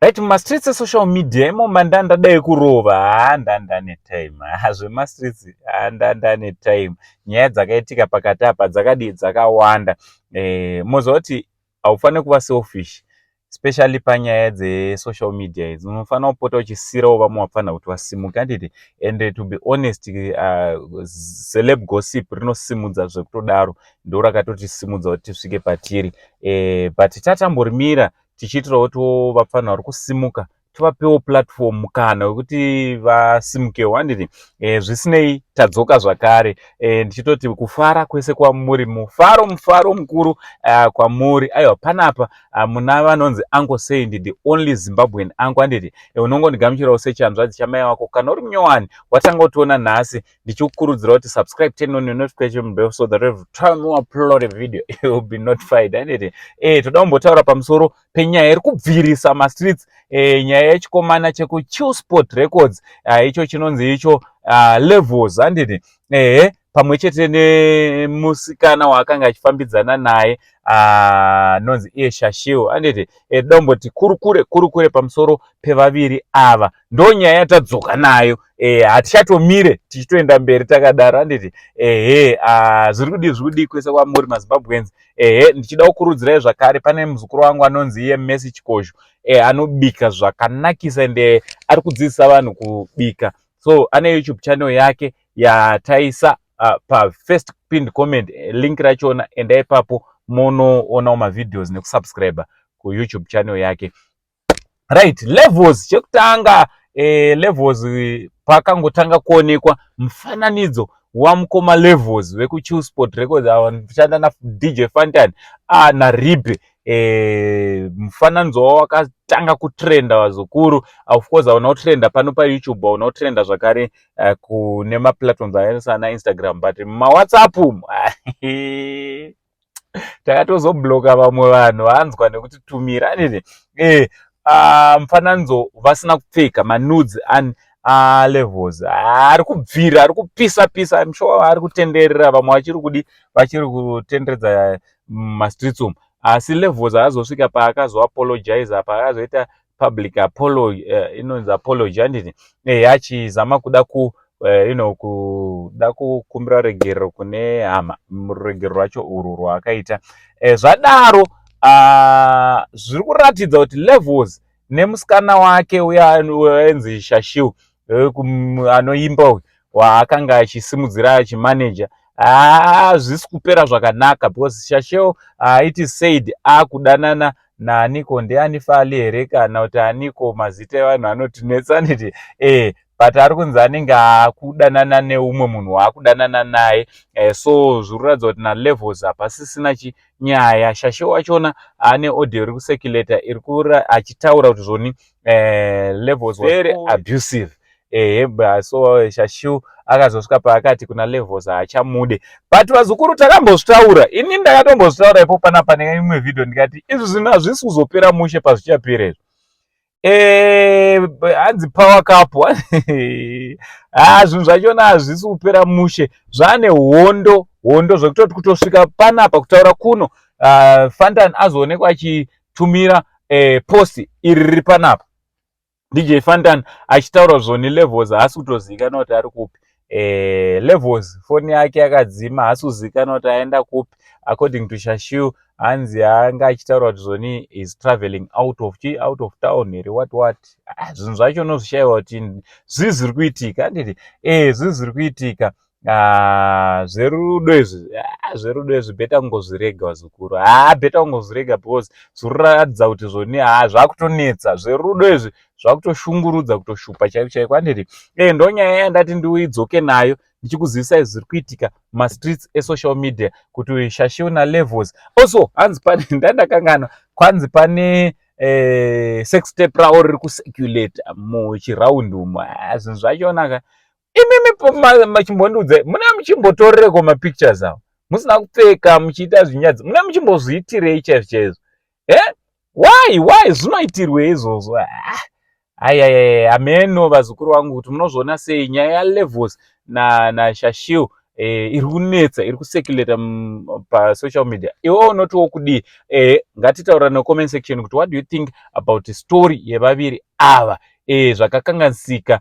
Right, mumastreets esocial media imomo ndandadai kurova. Haa, ndandane time. Haa, zvemastreets, haa, ndandane time. Nyaya dzakaitika pakati apa dzakadii? Dzakawanda. Moziva kuti haufaniri kuva selfish, especially panyaya dzesocial media idzi. Unofanira kupota uchisiyirawo vamwe vapfanha kuti vasimuke, handiti? And to be honest, celeb gossip rinosimudza zvekutodaro. Ndo rakatotisimudza kuti tisvike patiri, but tatamborimira tichiitirawo kuti vapfanha vari kusimuka tivapewo platform, mukana wekuti vasimukewo, handiti? Zvisinei, tadzoka zvakare, ndichitoti kufara kwese kwamuri, mufaro, mufaro mukuru kwamuri. Aiwa, panapa muna vanonzi Uncle Saint, the only Zimbabwean uncle, handiti? Unongondigamuchirawo sechanzvadzi chamai vako. Kana uri munyowani watanga kutiona nhasi, ndichikukurudzira kuti subscribe, turn on your notification bell so that every time we upload a video you will be notified, handiti? Toda kumbotaura pamusoro penyaya iri kubvirisa mastreets, nyaya yechikomana chekuChillspot Records, icho chinonzi icho Levels, handiti? Ehe, pamwe chete nemusikana waakanga achifambidzana naye anonzi iye Shashl, handiti? Toda kumboti kurukure kurukure pamusoro pevaviri ava. Ndo nyaya yatadzoka nayo. Hatichatomire, tichitoenda mberi takadaro, handiti? Ehe, zviri kudii, zviri kudii kwese kwamuri maZimbabweans? Ehe, ndichida kukurudzirai zvakare, pane muzukuru wangu anonzi iye Messi Chikozho, anobika zvakanakisa ende ari kudzidzisa vanhu kubika. So ane YouTube channel yake yataisa pafirst pinned comment, link rachona. Enda ipapo munoonawo mavideos nekusubscribe kuYouTube channel yake. Right, Levels, chekutanga, Levels, pakangotanga kuonekwa mufananidzo wamukoma Levels vekuChillspot Records, vanoshanda naDJ Fantan naRibe, mufananidzo wavo wakatanga kutrenda, vazukuru. Of course hauna kutrenda pano paYouTube, hauna kutrenda zvakare kune maplatforms akaita sana Instagram, but mumaWhatsApp umu takatozobloka vamwe vanhu vanzwa nekutitumira, aniti? Mufananidzo vasina kupfeka, manudes aLevels, ari kubvira, ari kupisa pisa. I'm sure ari kutenderera, vamwe vachiri kudi, vachiri kutenderedza mumastreets umu. Asi Levels haazosvika paakazoapologiza, paakazoita public apology, inonzi apology, handiti? Achizama kuda ku you know kuda kukumbira regerero kune hama, ruregerero rwacho urwu rwaakaita. Zvadaro, zviri kuratidza kuti Levels nemusikana wake uya ainzi Shashl, anoimba uyu, waakanga achisimudzira, achimaneja, hazvisi kupera zvakanaka, because Shashl, it is said akudanana naaniko, ndiani, Fali here kana kuti aniko? Mazita evanhu anotinetsa, nditi? But ari kunzi anenge akudanana neumwe munhu waakudanana naye. So zviri kuratidza kuti naLevels hapasisina chinyaya. Shashl wachona ane audio iri kucirculata iri achitaura kuti zvoni Levels very abusive. Ehe, so Shashl akazosvika paakati kuna Levels haachamude. But vazukuru, takambozvitaura, ini ndakatombozvitaura ipo panapa neimwe vhidhio, ndikati izvi zvinhu hazvisi kuzopera mushe. Pazvichapera izvi, hanzi power couple. Ha, zvinhu zvachona hazvisi kupera mushe, zvaane hondo hondo zvekutoti kutosvika panapa kutaura kuno, Fantan azoonekwa achitumira post iri riri panapa, DJ Fantan achitaura zvoni Levels haasi kutozivikanwa kuti ari kupi. Levels foni yake yakadzima, haasi kuzivikanwa kuti aenda kupi. According to Shashl, hanzi anga achitaura kuti zvoni is traveling out of chi out of town here, what what. Ah, zvinhu zvacho unozvishayiwa kuti zvii zviri kuitika, handiti? Zvii zviri kuitika? Ah, zverudo izvi, ah, zverudo izvi better kungozvirega, vazukuru. Ha, better kungozvirega, because zviri kuratidza kuti zvoni, ha, zvakutonetsa. Zverudo izvi zvakutoshungurudza, kutoshupa chaiko chaiko, handiti? Ndo nyaya yandati ndiidzoke nayo, ndichikuzivisai zviri kuitika mumastreets esocial media, kuti Shashl naLevels. Also hanzi pane, ndandakanganwa, kwanzi pane sex tape ravo riri kucirculate muchiraundi umu. Ah, zvinhu zvachonaka. Imimi machimbondiudzai, muna muchimbotorereko mapictures avo musina kupfeka, muchiita zvinyadzi, muna muchimbozviitirei chaizvo chaizvo? Why zvinoitirwei izvozvo? Ah, ayayaya, hameno, vazukuru vangu, kuti munozviona sei nyaya yaLevels naShashl. iri kunetsa, iri kucirculata pasocial media. Iwe unotiwo kudii? Ngatitaura necomment section kuti what do you think about story yevaviri ava, zvakakanganisika.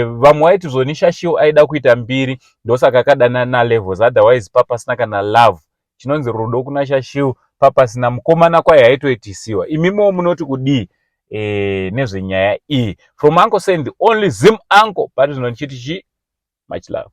Vamwe vaiti zvoni Shashl aida kuita mbiri, ndosaka akadana naLevels, otherwise papasina kana love. Chinonzi rudo kuna Shashl papasina. Mukomana kwai haitoitisiwa. Imimowo munoti kudii nezvenyaya iyi? From Uncle Saint, the only Zim uncle, pari zvino ndichiti chi much love.